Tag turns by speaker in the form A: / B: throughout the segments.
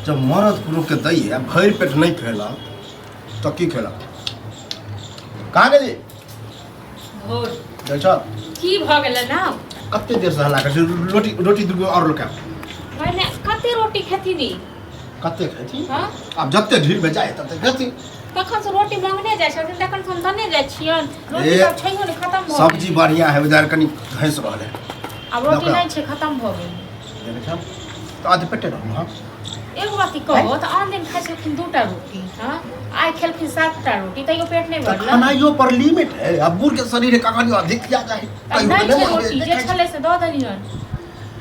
A: जब मरद पुरुष के दैए भरि पेट नहि खेलक तऽ की खेलक? कहाँ गेली?
B: भोर
A: जाइ छह?
B: की भऽ गेलै ना?
A: कते देर से हल्ला करै छै? रोटी रोटी दूगो आओर लोक
B: भने कते रोटी खेथिन ई?
A: कते खेती?
B: हाँ?
A: आब जते ढीर में जाए तते खेती।
B: तखन से रोटी मांगने जाइ छथिन, तखन से हम दने जाइ छियनि। रोटी
A: ए,
B: सब छैहो नहि, खतम भऽ गेल।
A: सब्जी बढ़िया है, उधर कनी घैस रहल है।
B: आब रोटी
A: लऽ कऽ।
B: नहि छै, खतम भऽ गेल।
A: देखै छह तऽ आध पेटे रहल हँ।
B: एगो बात ई कहो तऽ आन दिन खाइ छलखिन दूटा रोटी, हँ, आइ खेलखिन सातटा रोटी, तैयो पेट नहि
A: तऽ
B: भरल।
A: खानाइयो पर लिमिट है। अब बूढ़ के शरीर है, कखन अधिक खिया जाए।
B: आब नहि छै रोटी, जे छलै से दऽ देलियनि।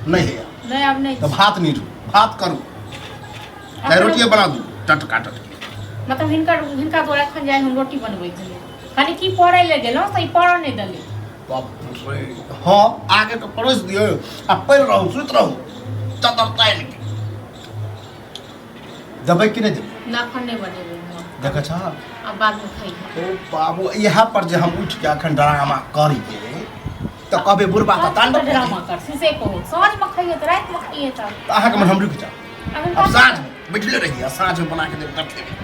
A: नहीं है?
B: नहि, आब नहि।
A: तऽ भात नहीं, भात करू चाहे रोटिए बना दू टटका टटकी।
B: मतलब हिनकर हिनका द्वारा एखन जाइ हम रोटी बनबै छलियै, कनि की पढ़ै लए गेलहुँ तऽ ई पढ़ऽ नहि देलै।
A: बाप रे, हँ, आगे के परोसि दियौ आ पड़ि रहू, सुति रहू चद्दर तानि के। देबै कि नहि देबै?
B: ना, एखन नहि बनेबै हम।
A: देखै छह?
B: आब बादमे खइहे।
A: ओ बाबू, इएह पर जे हम उठि के अखन ड्रामा करियै तऽ कहबै बुढ़बा तऽ तांडव करै।
B: ड्रामा करथिन से कहू, साँझमे खइहे तऽ रातिमे खइहे तऽ
A: तऽ अहाँके मन हम रुकि जाउ?
B: अखन
A: आब साँझमे बैठले रहियै, साँझमे बना के देब तब खेबै।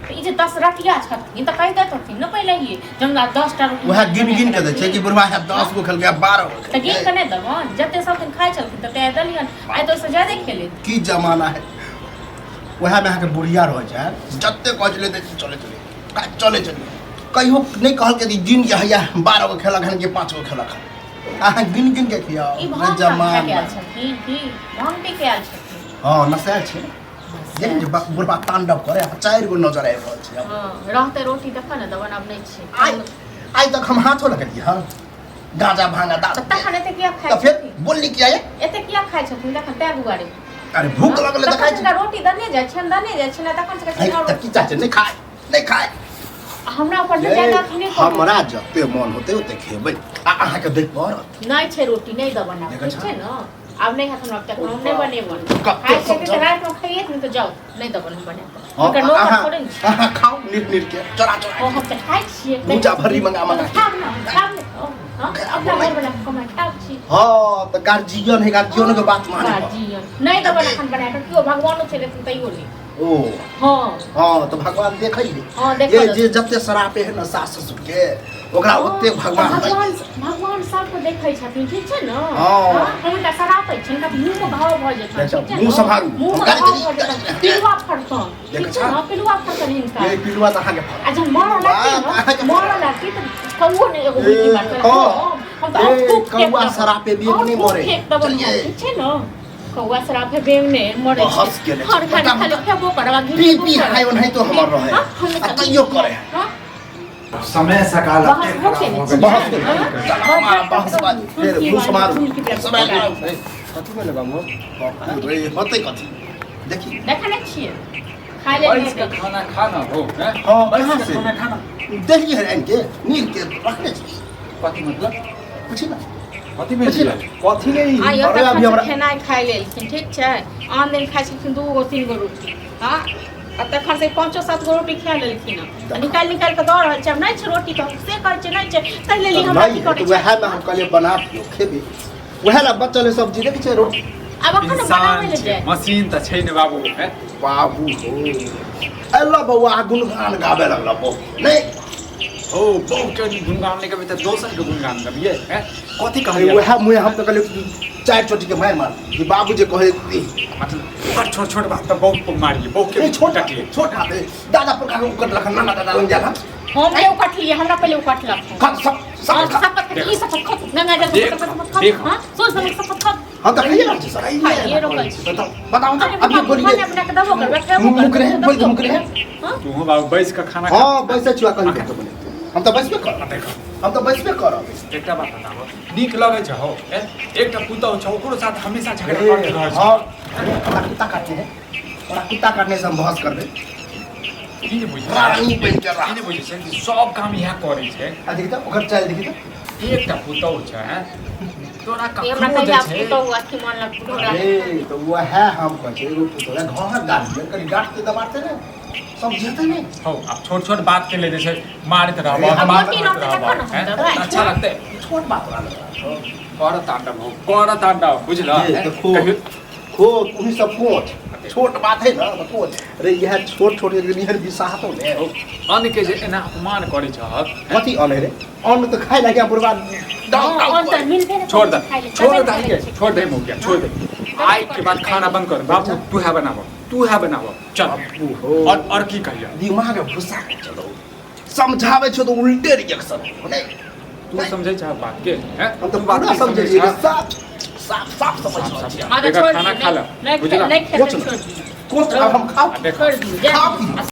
B: तऽ ई जे 10 रतिया छथिन तऽ कहि दैत होथिन ने पहिलहिए जे हमरा 10टा रोटी।
A: वएह गिन गिन के दै छै कि बुढ़बा है 10 गो खेलकै, 12 गो
B: तऽ गिन के नहि देबनि? जते सब दिन खाइ छलखिन तते देलियनि, आइ तऽ ओहिसँ ज्यादे खेले।
A: की जमाना है! वएह में अहाँके बुढ़िया रहै छै, जते कहै छलै चले चले चले चले, कहियो नहि कहलकै कि गिन के हैया 12 गो खेलक हन कि 5 गो खेलक हन। अहाँ गिन गिन के खियाओ।
B: ई भांग तांग खा के आयल छथिन की भांग पी के आयल छथिन?
A: हँ, नसायल छै। देख जे बुढ़बा तांडव करे, 4 गो नजर आबि रहल छै।
B: हँ, रहतै रोटी तखन ने देबनि, आब नहि छै।
A: आइ आइ तक हम हाथो लगलियै हँ गांजा भांगा दारू?
B: तऽ तखन एते किया खाइ
A: तऽ फेर
B: छथिन?
A: बोलली किया ये?
B: एते किया खाइ छथिन तखन तैं दुआरे?
A: अरे, भूख लगलै तऽ खाइ
B: तखन
A: छी।
B: हुनका रोटी दने जाइ छनि, दने जाइ छनि, तखन से कहै
A: है,
B: छथिन
A: तऽ की चाहै छै? नहि खाय, नहि खाय।
B: हमरा ऊपर से ज्यादा अथी नहि करू।
A: हमरा जते मन होतै ओते खेबै आ अहाँके दै पड़त।
B: नहि छै रोटी, नहि देबनि आब।
A: देखै
B: ठीक छै
A: छह?
B: ने, आब नहि हैत हमरा, तखन हम नहि बनेबनि।
A: कते
B: खाइ छै
A: समझ-
B: तऽ रातिमे खाइए, नहि तऽ जाउ, नहि देबनि हम बना कऽ।
A: हँ,
B: हुनकर नौकर
A: अहाँ
B: थोड़े ने छै।
A: अहाँ खाउ निर निर के, चोरा चोरा
B: ओ हम तऽ खाइ छियै।
A: भूजा भर्री मंगा मंगा के।
B: खायब ने, हम खायब ने। ओ, हँ, अपना घर बना कऽ कमाइ खायब छी।
A: हँ, तऽ गार्जियन है, गार्जियन के बात माने पड़त।
B: गार्जियन नहि देबनि एखन बना कऽ, केओ भगवानो चलि एथिन तैयो नहि।
A: ओ
B: हँ।
A: हँ, तऽ भगवान देखै है।
B: हँ, देखऽ
A: ये
B: देथिन।
A: जे जते शरापे है ने सास ससुर के, ओकरा ओते भगवान दै।
B: भगवान भगवान सबके देखै छथिन, ठीक छै ने?
A: हँ।
B: हँ, हम हुनका सरापै छियनि, हुनका मुँह मे घाव भऽ जेतनि।
A: देखो,
B: ठीक छै
A: मुँह
B: ने?
A: सम्हारू।
B: मुँह मे
A: हम
B: घाव
A: गाली
B: भऽ
A: देली,
B: जेतनि, पिलुआ फड़तनि।
A: देखै
B: ठीक छै
A: छह?
B: ने, पिलुआ फड़तनि हिनका।
A: ये पिलुआ तऽ अहाँके फड़त।
B: आ जहन मरऽ लगतै
A: बाप, अहाँके
B: ने, मरऽ लगतै तऽ कौओ नहि एगो
A: ए,
B: मुर्गी मारतनि।
A: हँ।
B: हम तऽ आओर
A: ए,
B: खूब फेंक
A: कौआ
B: देबनि।
A: सरापे बेंग
B: आओर
A: नहि
B: खूब
A: मरे।
B: फेंक देबनि हम,
A: चलिए।
B: ठीक छै ने? कौआ सराफे बेंग नहि मरै छै।
A: बहस केने छै।
B: हर खाली खाली खेबो करब आ
A: पी
B: घिचबो
A: पी
B: करब।
A: हाय ओनाहितो हमर रहै।
B: हँ, हम
A: आ तैयो करे।
B: हँ?
C: समय सकाल
B: बहस
C: एते
B: हो
C: खराब
B: केने
C: भऽ
B: छै।
C: गेल।
A: बहस केने।
B: हँ?
A: बहस बाजी। फेर मुँह सम्हारू। समय
B: तुलसी
A: ए, कथी भेलै बाबू? बापू रे, होतै कथी? देखी।
B: देखै नहि छियै, खाय ले
C: बैस
B: नहि
C: के
B: दै।
C: खाना खाना हो हैं?
A: हँ,
C: बैस
A: कहाँ
C: के
A: से?
C: खाना खाना।
A: देखिए है आनि के नील के रखने छी।
C: कथी मतलब?
A: पूछी ना।
C: कथी भेल?
A: बुझी ना।
C: कथी नहीं।
B: आइ
A: अरे, अभी
B: तखन से
A: हमरा-
B: खेनाइ खाइ लेलखिन, ठीक छै? आन दिन खाइ छलखिन दू गो तीन गो रोटी, हँ, आ तखन से पाँचो सात गो रोटी खा लेलखिन हँ। आ निकालि निकालि कऽ दऽ रहल छै। आब नहि छै रोटी तऽ हम से कहै छियै नहि छै, ताहि लेल ई हमरा की
A: नहि
B: करै
A: तऽ
B: छै?
A: वएह में हम कहलियै बना दियौ, खेबै। वएह ला बचल है सब्जी, देखै छै रोटी।
B: आब एखन बनाबै
C: इंसान
B: लए
C: छै,
B: जाय
C: मशीन तऽ छै ने बाबू हैं?
A: बाबू हो, अल्लाह बौआ गुणगान गाबे लगला बहु नहि।
C: ओ बहु के गुणगान नहि करबै तऽ दोसर के गुणगान गबियै हैं? कथी कहलियै?
A: वएह मुँह हम तऽ कहलियै चारि चोटी के मारि मार कि बाबू जे कहै ई।
C: मतलब ओकर छोट छोट बात तऽ बहु को मारिए, बहु के
A: नहीं, छोट बात
C: कटलिए।
A: छोट बात है। दादा पुरखा के कटलक, नाना दादा लग जाला।
B: हम नहि उकटलियै, हमरा पहिले उकटलक।
A: खा सब सब
B: हाँ,
A: खा।
B: शपथ खा, ई शपथ खा, गंगा जल
C: देख,
B: शपथ खा,
C: देख।
B: हाँ, सोच समझ शपथ खा।
A: हम तऽ खाइए रहल छी सर।
B: खाइए रहल छी।
A: बताओ बताओ
B: अरे
A: अभी
B: बाबू,
A: बोलिए।
B: खाना बना के देबो करबै, खेबो
A: मुँह
B: करबै,
A: मुकरे है, बोल के
B: देबो
A: मुकरे है।
B: हाँ?
C: तू बाबू बैस के खाना खा।
A: हाँ, बैसे छुआ कहीं के बने। हम तऽ बैसबे करब।
C: देखो।
A: हम तऽ बैसबे करब।
C: एकटा बात बताबो, नीक लगै छै हौ ए? एकटा पुतहु छौ, ओकरो साथ हमेशा झगड़ा करते रहै छै।
A: हाँ, तोरा कुत्ता काटने है, तोरा कुत्ता काटने से हम बहस करबै।
C: ई नहि बुझै छै।
A: रानी बनि के रह।
C: ई नहि बुझै छै कि सब काम इएह करै छै।
A: आ देखी तऽ ओकर चालि देखी तऽ।
C: एकटा पुतहु छै हैं? तोरा
B: ई हमरा
C: कखनो जे
B: कहिया
C: छै
B: पुतहु अथी मानलक ढोरा?
A: अरे, तऽ वएह हम कहै छियै, एगो पुतहु है, घरक गार्जियन कनि डाँटतै दबाड़तै ने, समझेतै ने।
C: हौ, आब छोट छोट बात के ले जे छै मारैत रहब,
A: अरे,
C: मारैत
B: रोटी रहतै
C: रहब,
B: तखन ने हम
C: हैं?
B: देबै।
C: अच्छा लगतै?
A: छोट बात वाला लगता।
C: कर तांडव हो, कर तांडव, बुझल?
A: ये,
C: हैं?
A: देखो।
C: कहियो
A: खो तुम्ही सब कोच। छोट बात है ना तऽ कोन रे इएह छोट छोट एक निहर बिसाहतो ने।
C: अन्न के जे एना अपमान करै छहक।
A: कथी अन्न है रे? अन्न तऽ खाइ लागे बुढ़बा।
B: हँ, अन्न तऽ मिलबे नहि
C: छोड़ दे।
B: खाइ ले,
C: छोड़
B: तबे
C: दे
B: ने
C: के
B: खाइ
C: छोड़ दे मौकिया, छोड़ दे। आइ के बाद खाना बंद कर बाबू, तू है बनाबो, तू है बनाबो, चल।
A: हो।
C: और की कहिया?
A: दिमाग भुसा के चलो, समझाबै छौ तऽ उल्टे रिएक्शन नहि।
C: तू समझै छह बात के हैं?
A: हम तऽ
C: तू बात
A: पूरा
C: के
A: समझै
C: समझै
A: छियै।
C: छह?
A: साफ साफ साफ समझ रहल छियै।
B: हँ, तऽ
C: देखा,
B: छोड़
C: खाना
B: दियौ,
C: खा ले,
B: नहि
C: बुझला?
B: नहि खेतै,
A: कोच
B: छोड़ दियौ।
A: कोच आब हम खाउ।
C: आ देख।
B: छोड़ दियौ, जाय
A: खाउ।
B: दियौ।